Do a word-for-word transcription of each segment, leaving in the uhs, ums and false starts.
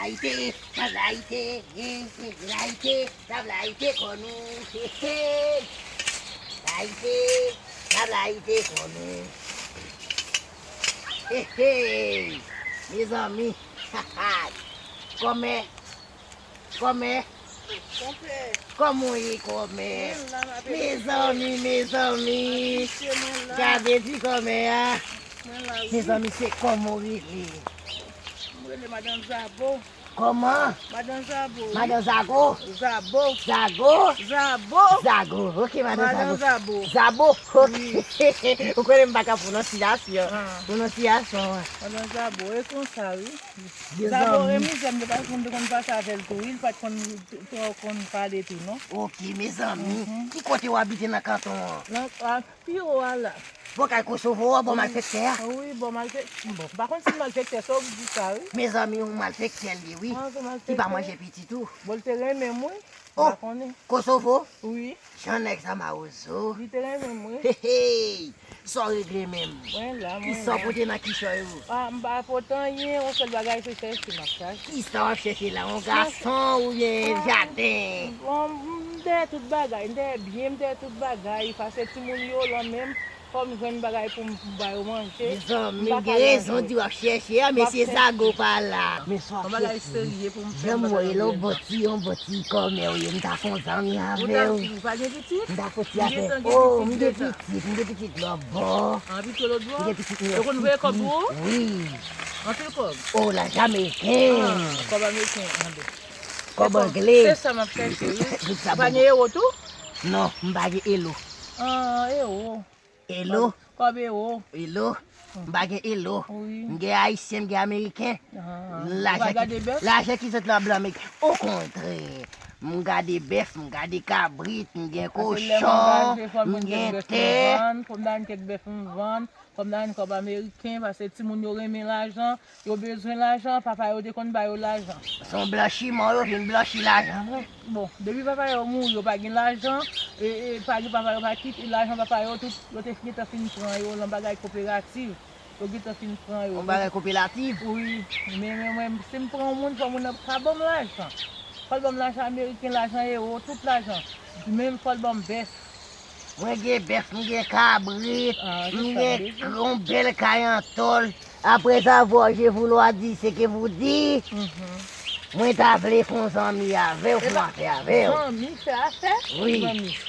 Layite, n ap layite, layite, n ap layite kò nou. He, he. Layite, n ap layite kò nou. He, he. Mezanmi. Kòmè. Kòmè. Kòmè. Kòman w ye, kòmè? Mezanmi, mezanmi. Gade ti kòmè a. Mezanmi, se kòman w rele? Mwen rele Madan Zabo. Kòman? Madan Zabo, wi. Madan Zago? Zabo. Zago? Zabo. Zago. Ok, Madan Zabo. Zabo. Zabo. Ok. Ou konnen m pa ka pwononsyasyon. Pwononsyasyon an. Madan Zabo, e konsa, wi. Zabo e mizè, m te pa konn, te konn pase avè l tou, wi. Li pa t konn, twò konn pale tou, non. Ok, mezanmi. Ki kote w abite nan kanton an? Nan, a, pi wo a la. Bò kay Kosovo a, bò malfektè a? Wi, bò malfektè. Bon, m pa konn si l malfektè, sa w di sa, wi. Mezanmi, yon malfektè l ye, wi. Ki pa manje pitit ou. Bon, l te renmen m, wi. M pa konnen. Kosovo? Wi. Jan nèg sa mawozo. Li te renmen m, wi. Hey, hey. Sa w regle menm? Mwen la, mwen la. Kisa w pote nan kichòy ou? A, m pa pote anyen, yon sèl bagay se chèche m ap chache. Kisa w ap chèche la? Yon gason oubyen jaden? Bon, m dèyè tout bagay, m dèyè byen, m dèyè tout bagay. Pase timoun yo lan menm, fò m jwenn bagay pou m ba yo manje. Mezanmi, m gen rezon di w ap chèche a, mesye Zago pa la. Men sa w ap chèche. Jan m wè l, yon bon ti, yon bon ti kòmè w ye, m ta fè yon zanmi avè w. Ou ta di ou pa gen pitit? M ta fon ti afè. O, m gen pitit, m gen pitit lòtbò. An, pitit lòtbò? M gen pitit Mèksik. Yo konn voye kòb pou ou? Wi. Anpil kòb? O, lajan ameriken. A, kòb ameriken, an, bon. Kòb angle. Se sa m ap chèche, wi. Ou pa gen ewo tou? Non, m pa gen elo. An, ewo. Elo. Kòb ewo. Elo. M pa gen elo. Wi. M gen ayisyen, m gen ameriken. Lajan ki, lajan ki sot nan blan ameriken. Okontrè, m gade bèf, m gade kabrit, m gen kochon, m gen tè. Fò m ta jwenn kèk bèf m vann, fò m ta jwenn kòb ameriken, paske timoun yo renmen lajan. Yo bezwen lajan, papa yo te konn ba yo lajan. Se yon blanchiman yo vin blanchi lajan, wi. Bon, depi papa yo mouri, yo pa gen lajan, e, e, pa gen papa yo pa kite, lajan papa yo, tout, yo te gentan fin pran yo nan bagay koperativ. Yo gentan fin pran yo. Yon bagay koperativ? Wi, men, men, men, si m pran yon moun, fò moun nan ka ban m lajan. Fò l ban m lajan ameriken, lajan ewo, tout lajan. Menm fò l ban m bèf. Mwen gen bèf, m gen kabrit, m gen yon bèl kay an tòl. Après avoir, je vouloir dire ce que vous dites. Mwen ta vle fè yon zanmi avè w, fè yon afè avè w. Zanmi fè afè? Wi,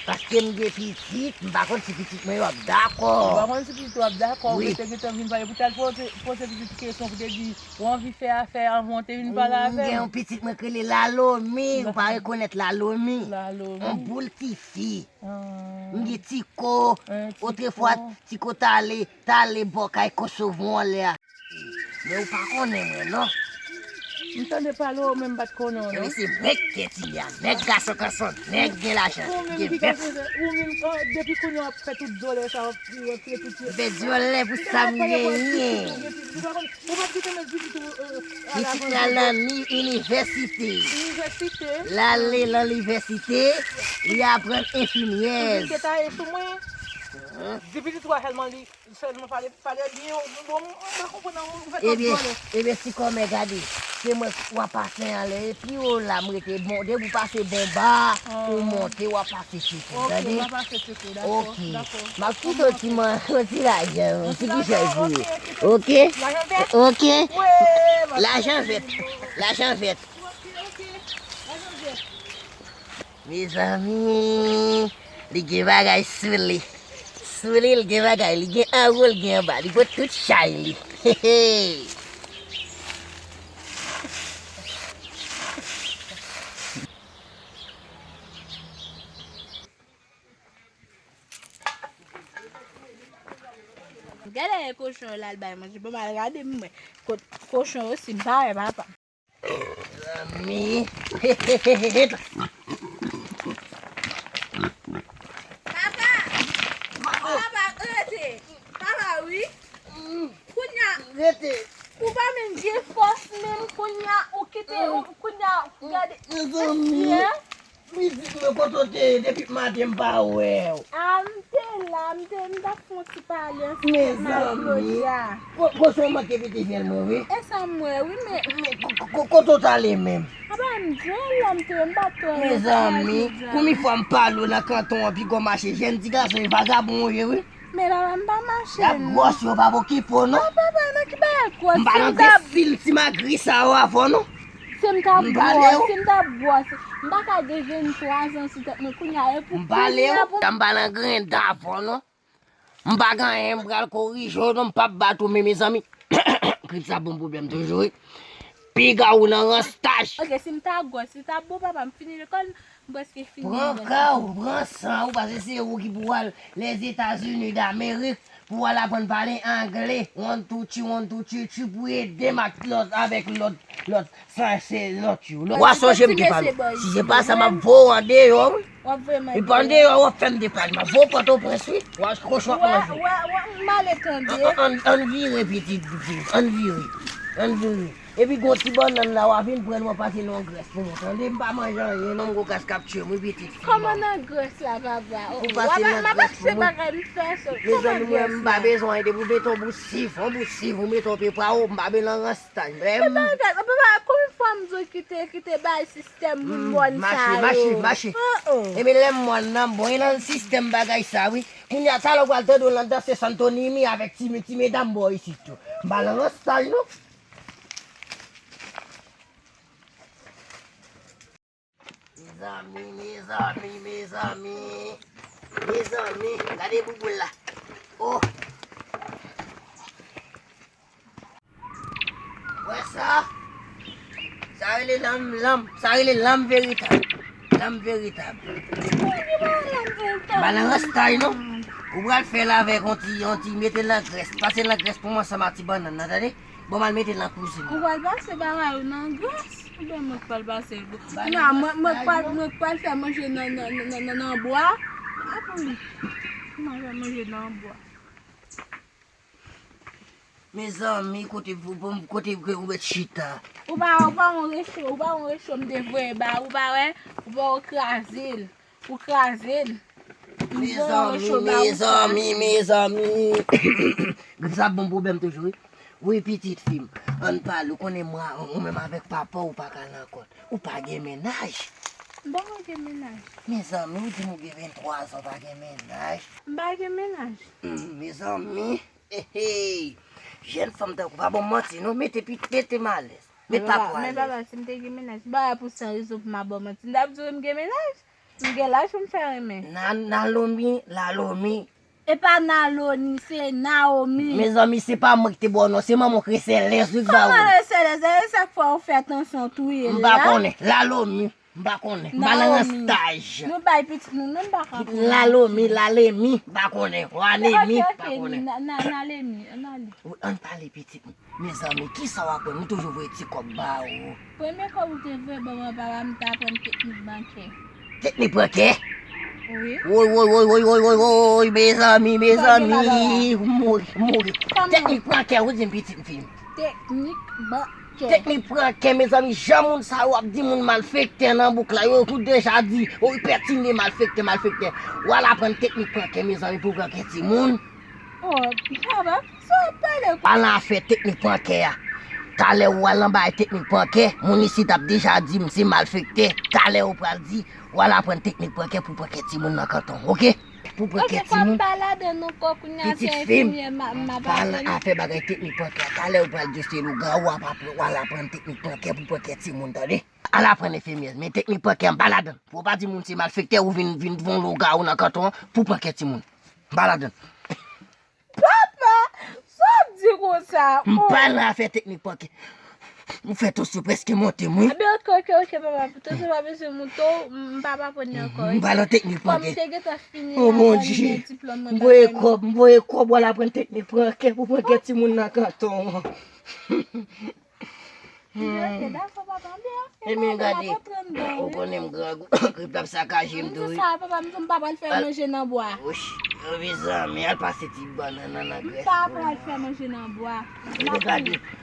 paske m gen pitit, m pa konn si pitit mwen yo ap dakò. Ou pa konn si pitit ou ap dakò, ou te gentan vin pale pou t al poze, poze pitit kesyon pou te di, ou anvi fè afè anvan w te vin pale avè m? M gen yon pitit mwen k rele Lalomi, ou pa rekonèt Lalomi? Lalomi. Yon boul tifi. M gen Tiko. Otrefwa, Tiko t ale, t ale bò kay Kosovo anlè a. Men ou pa konnen mwen, non. M tande pale w, men m pa t konnen w, non. Ebyen, se nèg tèt li a, nèg gason kanson, nèg gen lajan, gen bèf. Ou menm, depi kounye a w ap fè tout zòlè sa, w ap, w ap fè tout. M fè zòlè pou sa m genyen. Ou pa t gentan met pitit ou, euh, pitit mwen al nan ni-, inivèsite. Inivèsite? L ale nan inivèsite, li aprann enfimyè. Ou vin detaye sou mwen? Di pitit ou a sèlman li, sèlman pale, pale byen, bon, m pa konprann ou fè tout zòlè. Ebyen, ebyen, si kòmè gade, se mwen w ap pase anlè, epi w la m rete bon, depi w pase bonba, ou monte, w ap pase. Ok, m ap achte tcheko, dakò, dakò. M ap kite w ti man, yon ti lajan, yon ti kichòy pou ou. Ok? Lajan vèt? Ok. Lajan vèt. Lajan vèt. Ok, ok. Lajan vèt. Mezanmi, li gen bagay sou li. Sou li, li gen bagay. Li gen anwo, li gen anba. Li pot tout chay li. Hehe. Gade kochon yo l al bay manje. Bon, m al gade m wè. Kot kochon yo si m pa wè papa. Zanmi. Papa! Papa, rete! Papa, wi! Kounya, rete! Ou pa menm gen fòs menm, kounya, ou kite, kounya, gade. Mezanmi! Pitit mwen, kote w te ye depi maten m pa wè w? A, m te la, m te, m t ap fè yon ti pale ansanm ak Marie Claudia. Ko-, kote w manke pete fyèl mwen, wi? E sa m wè, wi, men. Men, ko-, ko-, kote w t ale menm? A, pa m di w la, m te, m pa t wè. Mezanmi, konbyen fwa m pale w nan kanton an, piga w mache, jèn ti gason, e vagabon w ye, wi. Men papa, m pa mache, non. Gad gwòs yo, pa okipe w, non. A, papa, nan ki bagay gwòs? M pa nan defil ti magri sa yo avè w, non. Si m ta bwòs, si m ta bwòs, m pa ka gen venntwa zan sou tèt mwen kounye a, e pou kounye a pou m pa nan grenn davò non. M pa gen anyen, m pral korije w non, m p ap bat ou men mezanmi. Krip sa bon pwoblèm toujou wi. Piga ou nan rans taj. Ok, si m ta gwòs, si ta bon papa, m fini lekòl, m prèske fini. Pran ka w, pran san ou, paske se ou ki pou al Lèzetazini Damerik. Pou w al aprann pale angle, one, two, three, one, two, three, three, pou ede m ak lòt, avèk lòt, lòt, sa se lòt yo. Lòt. W a sonje m te pale. Si se pa sa, m ap voye w andeyò, wi. W ap voye m andeyò. Epi andeyò, w ap fè m depale. M ap voye w Pòtoprens, wi. W a kochon ap manje. W a, w a, w a, m ale tande. An, an, an, ann vire, pitit, ann vire. Ann vire. Epi gon ti bannann la, w a vin pran l, w a pase l nan grès pou mwen, tande? M pa manje anyen non, m gon kas k ap tye m, wi, pitit fi. Kòman nan grès la, papa? Ou pase l nan grès pou mwen. M ap achte bagay, m fè sa. Mezanmi, mwen, m pa bezwen anyen, depi w mete yon bout sivon, yon bout sivon, mete yon pepra, o, m pa bezwen nan rans taj. Men papa, papa, konbyen fwa m di w kite, kite bay sistèm moun mòn sa yo? Mache, mache, mache. Ebyen, lè m mòn nan, m bon, e nan sistèm bagay sa, wi. Kounye a, talè w pral tande w nan danse Santonimi avèk ti, ti medam bò isit yo. M pa nan rans taj, non. Mezanmi, mezanmi, mezanmi. Mezanmi, gade bouboul la. Oh. Wè sa? Sa rele lanm, lanm, sa rele lanm veritab. Lanm veritab. Ba nan rans tay non. Ou pral fè l avèk yon ti, yon ti, mete l nan grès. Pase l nan grès pou mwen ansanm ak ti bannann nan, tande? Bon, m al mete l nan kouzin. Ou pral pase bagay ou nan grès? Oubyen mwen k pral pase l pou. Ba nan rans tay non. Mwen k pral, mwen k pral fè manje nan, nan, nan, nan, nan bwa? A pou li. Mwen fè manje nan bwa. Mezanmi, kote, kote ke ou mèt chita? Ou pa, ou pa wè recho, ou pa wè recho m te voye ba ou, ou pa wè? Ou pa wè ou kraze l. Ou kraze l. M voye recho ba ou. Mezanmi, mezanmi, mezanmi. Sa bon pwoblèm toujou, wi. Wi, pitit fi m. Ann pale, ou konnen mwen, ou menm avèk papa w, ou pa ka nan kòt. Ou pa gen mennaj. M pa gen mennaj. Mezanmi, ou di m ou gen venntwa zan, ou pa gen mennaj. M pa gen mennaj. Hmm, mezanmi. Hey, hey. Jèn fanm tankou, pa ban m manti non, mete pi, mete m alèz. Met pa pou alèz. Men papa, si m te gen mennaj, m pa la pou san rezon pou m ap ba w manti. M t ap di w m gen mennaj, m gen laj pou m fè renmen. Na, Nalomi, Lalomi. E pa Naloni, se Naomi. Mezanmi, se pa mwen ki te ba w non, se manman w k rele Sèlès wi k ba ou. Kòman rele Sèlès? E sa k fè w fè tansyon touye l la? M pa konnen. Lalomi. M pa konnen. M pa nan rans taj. Nou bay pitit nou non, m pa ka konnen. Lalomi, Lalemi, m pa konnen. Wanemi, m pa konnen. Ok, ok, na, na, Nalemi, ann ale. Wi, ann pale pitit mwen. Mezanmi, kisa w aprann? M toujou voye ti kòb ba ou. Premye kòb ou te voye ban mwen, papa, m te aprann teknik bankè. Teknik pran kè? Wi. Woy, woy, woy, mezanmi, mezanmi, m mouri, m mouri. Teknik pran kè, ou di m pitit fi m. Teknik bankè. Teknik pran kè, mezanmi, jan moun sa yo ap di moun malfektè nan bouk la, yo tout deja di, o, pètine malfektè, malfektè. W al aprann teknik pran kè, mezanmi, pou pran kè timoun. Oh, papa, sa w ap pale kon. Al nan afè teknik pran kè a. Talè ou al nan bagay teknik pran kè, moun isit ap deja di m se malfektè. Talè ou pral di, w al aprann teknik pran kè pou pran kè timoun nan kanton, oke? Pou pran kè timoun. Pitit fi m, pa nan afè bagay teknik pran kè. Talè ou pral di se lougawou, w ap aprann, w al aprann teknik pran kè pou pran kè timoun, tande? Al aprann enfimyè, men teknik pran kè m pa ladan. Pou w pa di moun se malfektè, ou vin, vin fè yon lougawou nan kanton an, pou pran kè timoun. M pa ladan. Papa, sa w ap di konsa? M pa nan afè teknik pran kè. M fè tansyon prèske monte m, wi. Ebyen, oke, oke, oke, papa. Pou tansyon pa bezwen monte w, m pa pa pran li ankò, wi. M pa nan teknik pran kè. Kòm m te gentan fini la, mwen gen diplòm mwen. M voye kòb, m voye kòb, w al aprann teknik pran kè pou pran kè timoun nan kanton an. Ebyen, oke, dakò, papa, m byen. Ebyen, gade, ou konnen m grangou, grip la ap sakaje m tou, wi. Sa, papa, m di w m pa pral fè manje nan bwa. Wouch, mezanmi, al pase ti bannann nan nan grès. M pa pral fè manje nan bwa. Ebyen, gade,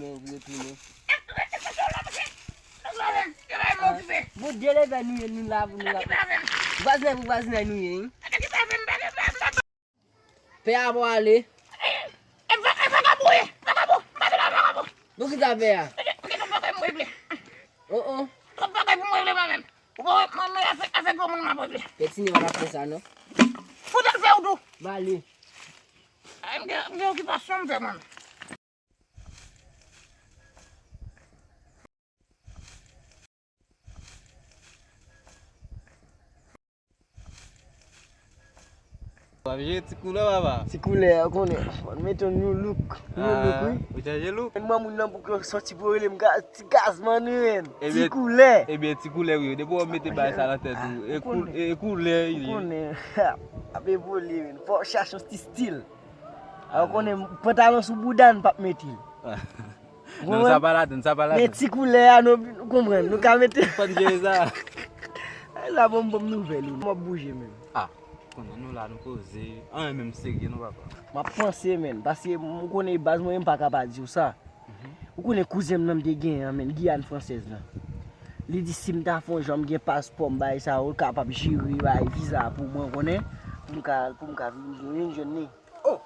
men, retounen. Bon, de lè nou ye, nou la, nou la. Vwazinay pou vwazinay nou ye, wi. Pè a pwale. E va-, e vagabon ye, vagabon, m pa vin ak vagabon. Bon, ki sa pè a? Ou gen, ou gen tout bagay pou m regle. Oh, oh. Tout bagay pou m regle mwen menm. Ou pa wè mwen, mwen afè, afè granmoun m ap regle. Pè Tini pa t ap fè sa, non. Fout al fè ou tou. Ba li. Ay, m gen, m gen okipasyon m fè mwen menm. W ap jere ti koulè, papa. Ti koulè, ou konnen. Fò n mete yon new look. New look, wi. Ou chanje look? Mwen, moun nan pou k soti pou rele m ga-, ti Gazman, wi, men. Ti koulè. Ebyen, ti koulè, wi. Depi w mete bagay sa nan tèt ou, e koul-, e koulè, wi. Ou konnen. Ap evolye, men. Fò w chache yon ti stil. A, ou konnen, pantalon sou bouda, n p ap mete l. Non, sa pa ladan, sa pa ladan. Men ti koulè a, nou, nou konprann, nou ka mete. Fò n jere sa. Ay, la, bon, bon nouvèl, wi. M ap bouje menm. Ah, konnen nou la, nou poze. Anyen menm serye, non, papa. M ap panse, menn, paske m konnen baz mwen, m pa ka pa di w sa. Ou konnen kouzen m nan m te genyen an, menn, Giyàn Fransèz lan. Li di si m ta fè yon jan m gen paspò, m bay sa yo, l kapab jere, bay viza pou mwen, konnen, pou m ka, pou m ka vin, vin jwenn li. Oh!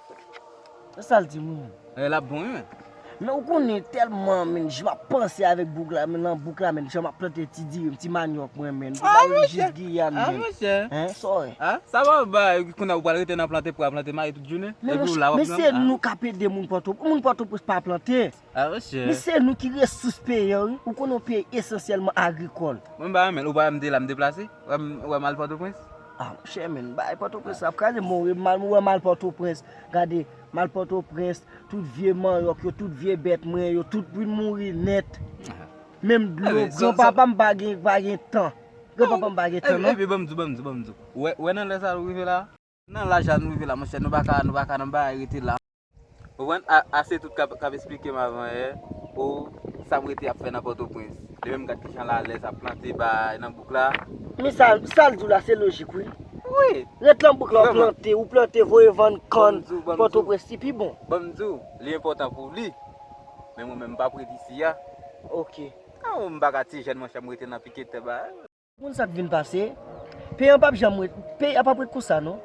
Sa l di moun. Eh, l ap bon, wi, men. Men ou konnen tèlman, men, jan m ap panse avèk bouk la, men, nan bouk la, men, jan m ap plante ti diri m, ti manyòk mwen, men. Ah, monchè. Jis Giyàn, men. Ah, monchè. Hein, sa w wè? Ah, sa va, ba, kounye a ou pral rete nan plante, pou plante mayi tout jounen. Men, epi ou la, w ap men se nou k ap ede moun Pòto-, moun Pòtoprens pa plante. Ah, monchè. Men se nou ki resous peyi an, wi. Ou konnen yon peyi esansyèlman agrikòl. Mwen, m pa renmen l. Ou pa wè m te la, m deplase? Ou wè m, ou wè m al Pòtoprens? Ah, monchè, men, bagay Pòtoprens ap kraze. Mwen, m al, mwen, m al Pòtoprens. Gade, m al Pòtoprens, tout vye manyòk yo, tout vye bèt mwen yo, tout vin mouri nèt. Ah. Menm dlo, granpapa m pa gen, pa gen tan. Granpapa m pa gen tan, non. Epi, ban m di w, ban m di w, ban m di w. Ou wè, ou wè nan lè sa a nou rive la? Nan laj la nou rive la, monchè, nou pa ka, nou pa ka nan bagay rete la. Ou konprann? A, a se tout k ap, k ap esplike m avan yè, o, sa m rete ap fè nan Pòtoprens. Li menm gad kijan l alèz ap plante bay nan bouk la. Men sa, sa l di w la, se lojik, wi. Wi. Ret nan bouk la, w plante, ou plante, voye vann kann, Pòtoprens, li pi bon. Ban m di w, li enpòtan pou li. Men mwen menm, m p ap ret isi a. Ok. A, m pa ka ti jèn, monchè, m rete nan pike tè bay. Konn sa k vin pase? Peyi an p ap janm ret, peyi a p ap ret konsa non.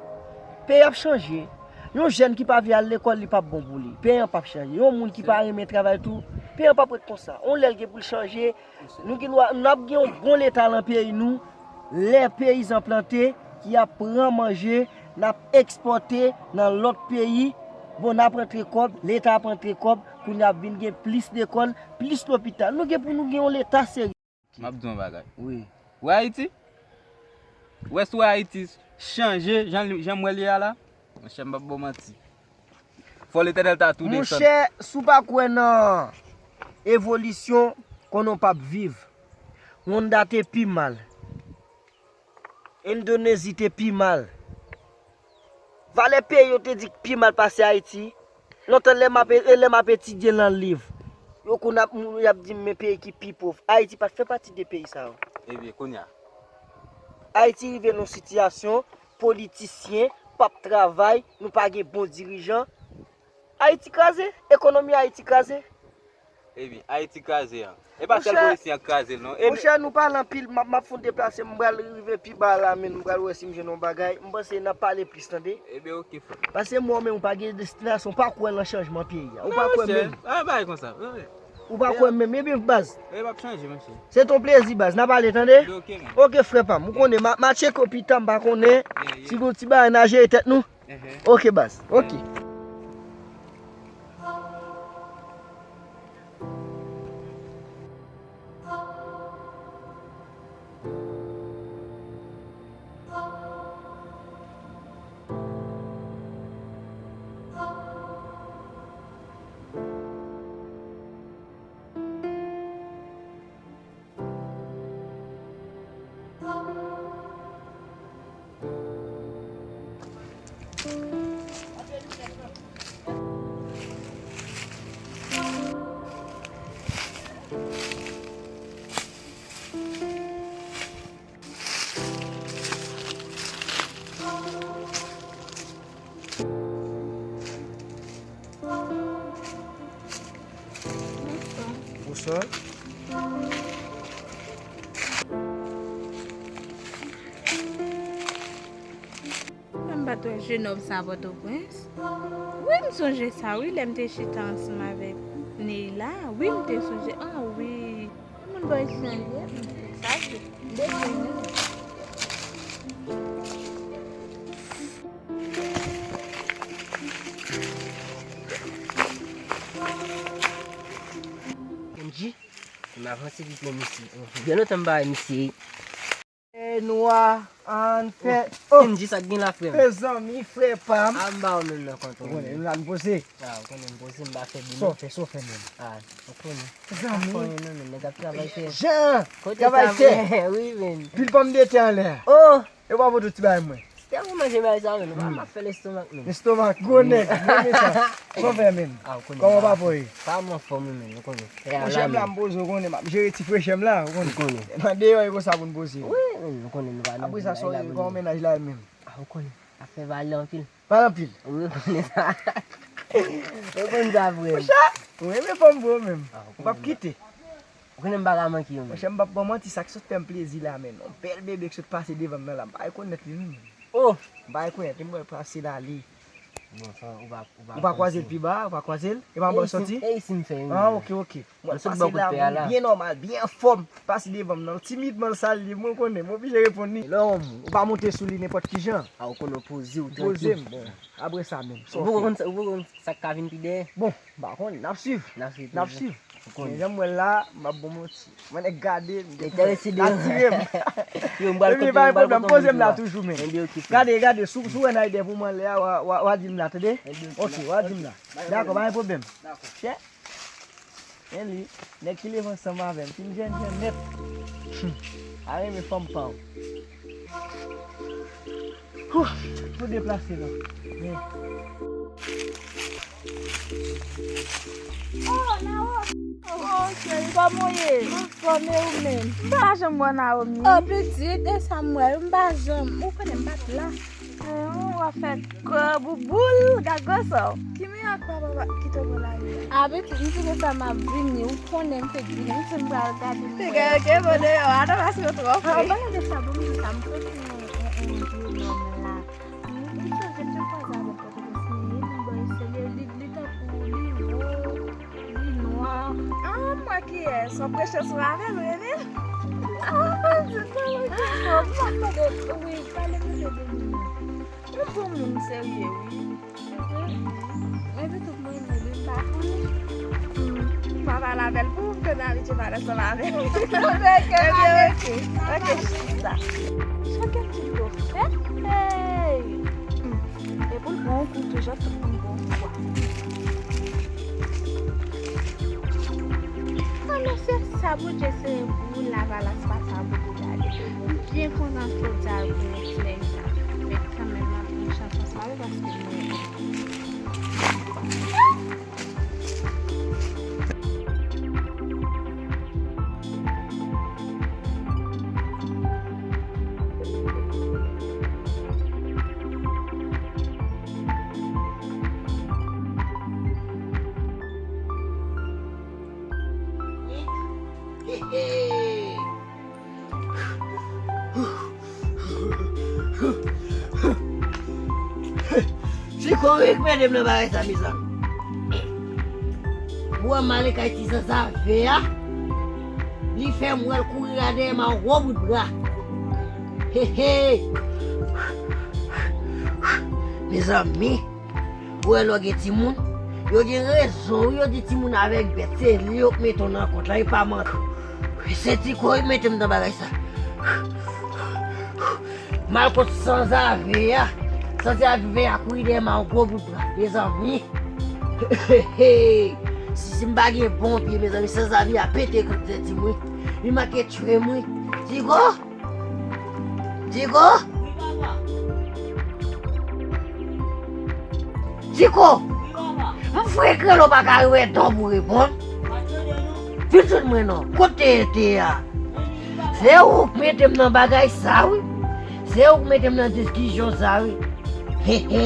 Peyi ap chanje. Yon jèn ki pa vle al lekòl, li p ap bon pou li. Peyi an p ap chanje. Yon moun ki pa renmen travay tou, peyi an p ap ret konsa. Yon lè l gen pou l chanje. Nou gen dwa, n ap gen yon bon leta nan peyi nou. Lè peyizan plante, ki ap pran manje, n ap ekspòte nan lòt peyi. Bon, n ap rantre kòb, leta ap rantre kòb, kounye a ap vin gen plis lekòl, plis lopital. Nou gen pou nou gen yon leta serye. M ap di w yon bagay. Wi. Ou wè Ayiti? Ou wè si w wè Ayiti chanje jan li, jan m wè l ye a la? Monchè, m p ap ba w manti. Fò Letènèl ta tou desann. Monchè, si w pa kwè nan evolisyon, konnen w p ap viv. Wonda te pi mal. Endonezi te pi mal. Valè peyi yo te di k pi mal pase Ayiti. Lontan lè m ap, e lè m ap etidye nan liv, yo konn ap, y ap di m men peyi ki pi pòv. Ayiti pa t fè pati de peyi sa yo. Ebyen, kounye a? Ayiti rive nan yon sitiyasyon, politisyen p ap travay, nou pa gen bon dirijan. Ayiti kraze, ekonomi Ayiti kraze. Ebyen, Ayiti kraze an. E pa sèl politisyen an k kraze l, non. E monchè, nou pale anpil, m ap, m ap fon deplase, m pral rive pi ba la, men m pral wè si m jwenn yon bagay. M panse n ap pale plis, tande? Ebyen, oke, frè. Paske mwen menm, ou pa gen destinasyon, ou pa kwè nan chanjman peyi a. Ou pa kwè menm. Ah, bagay konsa. Wi, wi. Ou pa kwè menm. Ebyen, baz. E p ap chanje, monchè. Se t on plezi, baz. N a pale, tande? Ebyen, oke, men. Oke, frè pa m. Ou konnen, m a, m a tcheke w pita, m pa konnen. Si gon ti bagay, n a jere tèt nou. Oke, baz. Oke. Bonswa. Mwen m pa t wè jenòm sa Pòtoprens. Wi, m sonje sa, wi, lè m te chita ansanm avèk Neila. Wi, m te sonje. Ah, wi. Moun bò isit an li ye, m te sa, m te, m te sonje. M J, m avanse vit men misye. Byen lontan m pa wè misye. Fè nwa, ann fè. Oh, oh. Fin di sa k gen la, frè m. Mezanmi, frè pa m. A, m ba ou menm nan kont ou. Ou konnen, nou la n poze. A, ou konnen m poze, m pa fè bine. Sa w fè, sa w fè menm. A, ou konnen. Mezanmi. A, konnen non, men nèg ap travay fè. Jan! Kote travay sa fè. Wi, men. Pil pòmdetè anlè a. Oh! E w pa pote ti bagay mwen. Tèlman manje bagay sa, men, ou pa m ap fè lestomak, men. Lestomak, gwo nèg, m renmen sa. Sa w fè, men? A, ou konnen. Kòman papa w ye? Pa m anfòm, men, ou konnen. Monchè, m la, m poze, ou konnen, m ap jere ti frechè m la, ou konnen. Ou konnen. Nan deyò, e konsa pou n poze. Wi, men, ou konnen, nou pa nan. Apre sa, sa w ye, kòman mennaj la, menm? A, ou konnen. Ap fè valè anpil. Pale anpil. Ou rekonèt sa. Ou konn sa vre. Monchè, ou renmen fanm vre ou menm. Ou p ap kite. Ou konnen m pa ka manke yo menm. Monchè, m p ap ba w manti, sa k sot fè m plezi la, men. Yon bèl bebe k sot pase devan m nan la, m pa rekonèt li non, men. Oh! M pa rekonèt li, m wè l pase la, li. Bon, sa, ou pa, ou pa kwaze l pi ba, ou pa kwaze l? E pa anba w soti? E isi m fè, wi. Ah, ok, ok. Mwen pase la, mwen byen nòmal, byen anfòm. Pase devan m nan, timidman l salye m, mwen konnen, m oblije reponn li. Lè w, ou pa monte sou li nenpòt ki jan. A, ou konnen w poze w, ou poze m, bon. Apre sa menm, sa w fè? Ou poko konn sa k ka vin pi dèyè? Bon, m pa konnen, n ap swiv. N ap swiv. N ap swiv. Men jan m wè l la, m ap bon manti. Mwen nèk gade, m te atire m. Yo, m pral konte, m pral konte. Poze m la toujou, men. Gade, gade, si w wè Naïde pou mwen lè a, w a, w a, w a di m la, tande? Ok, w a di m la. Dakò, pa gen pwoblèm. Chè. Men li, nèg ki leve ansanm avè m, fin jènjèn nèt. Hum. A renmen fanm pa w. Huh, pou deplase non. Men. Oh, Naomi. Oh, cheri, kòman w ye? M anfòm, e ou menm? M pa janm wè Naomi. Oh, pitit, e sa m wè, m pa janm. Ou konnen m pa t la. Oh, w ap fè gwo bouboul, gad gwo sa w. Ki men ak papa kite w pran lari a? A, pitit, m di konsa m ap vini, ou konnen m fèk vini, m di m pral gade m wè. Te gen ke bon deyò a, non, paske w twò fre. Ah, pa gade sa, bon, m di sa, m kote yon, yon, yon vye nonm la. Li chanje, m te kwaze avè l kote Bosni, li bòy serye, li, li tankou, li wo, li nwa. Ah, m wè kiyès, w ap preche sou avè l, wi, men. Ah, pa di sa, wi, ki fò. M ap tande, wi, pale m de li. Yon bon moun serye, wi. Epi tout moun di li pa konnen. M pa pale avè l pou m te abitye pale ansanm avè l. Ebyen, ok. Ok, chita. Chak ti dlo fè. Hey! Hmm. E pou l bon kou toujou, tout moun bon kou a. Ah, men se sa Bondye sere pou ou, Lavalas pa sa pou ou gade. M byen kontan ke w di al pou yon ti nèg sa. Men kanmenm, m ap pran chans ansanm avè w paske m renmen w. Ti korik mete m nan bagay sa, mezanmi. Ou wè m ale kay ti zanzave a, li fè m wè l kouri la dèyè m a yon gwo bout bra. Hehe. Mezanmi, ou wè lè w gen timoun, yo gen rezon, wi, yo di timoun avèk bèt, se li yo k mete w nan kont la, e pa manti. Se ti korik mete m nan bagay sa. M al kot sanzave a. Sanzave a kouri dèyè m a yon gwo bout bra. Mezanmi. Si, si m pa gen bon pye, mezanmi, sanzave a pete grenn tèt m, wi. Li manke tchwe m, wi. Tigo! Tigo! Wi, papa. Tigo! Wi, papa. M frekant ou pa ka rele w pou reponn. Vin jwenn mwen non. Kote te a? Se ou k mete m nan bagay sa, wi. Se ou k mete m nan diskisyon sa, wi. He, he.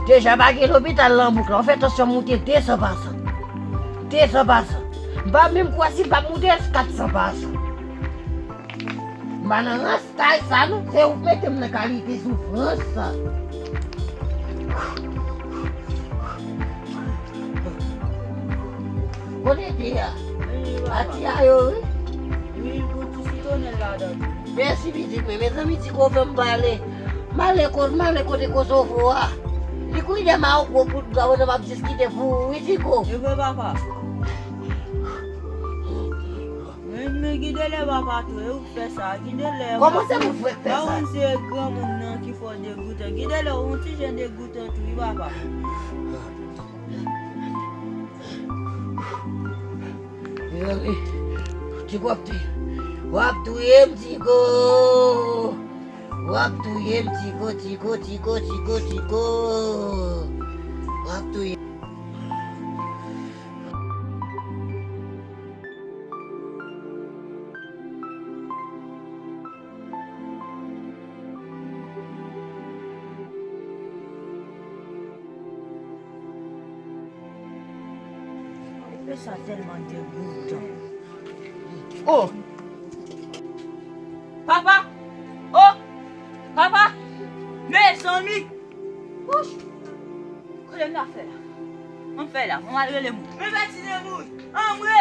Deja pa gen lopital nan bouk la. Ou fè tansyon moute de san pa san. De san pa san. M pa menm kwè si l p ap moute kat san pa san. M pa nan rans kay sa non, se ou k mete m nan kalite soufrans sa. Kote te a? Ati a yo, wi. Wi, pou ti sitwonèl ladan tou. Mèsi pitit mwen, mezanmi, Tigo fè m pale. M ale kote, m ale kote Kosovo a. Li kouri dèyè m a yon gwo bout bra pandan m ap diskite pou ou, wi, Tigo. E vre, papa. Gen de lè papa tou, e ou k fè sa. Gen de lè. Kòman se pou frè k fè sa? Pa konn se granmoun nan ki fè w degoutan. Gen de lè ou yon ti jan degoutan tou, wi papa. Tiko, w ap touye m. W ap touye m, Tiko. W ap touye m, Tiko, Tiko, Tiko, Tiko, Tiko. W ap touye m. Fè sa tèlman degoutan. Oh! Papa! Oh! Papa! Mezanmi! Wouch! Kote m ta fè la? An fè la, mwen al rele moun. Men pèti de moun! Anmwe!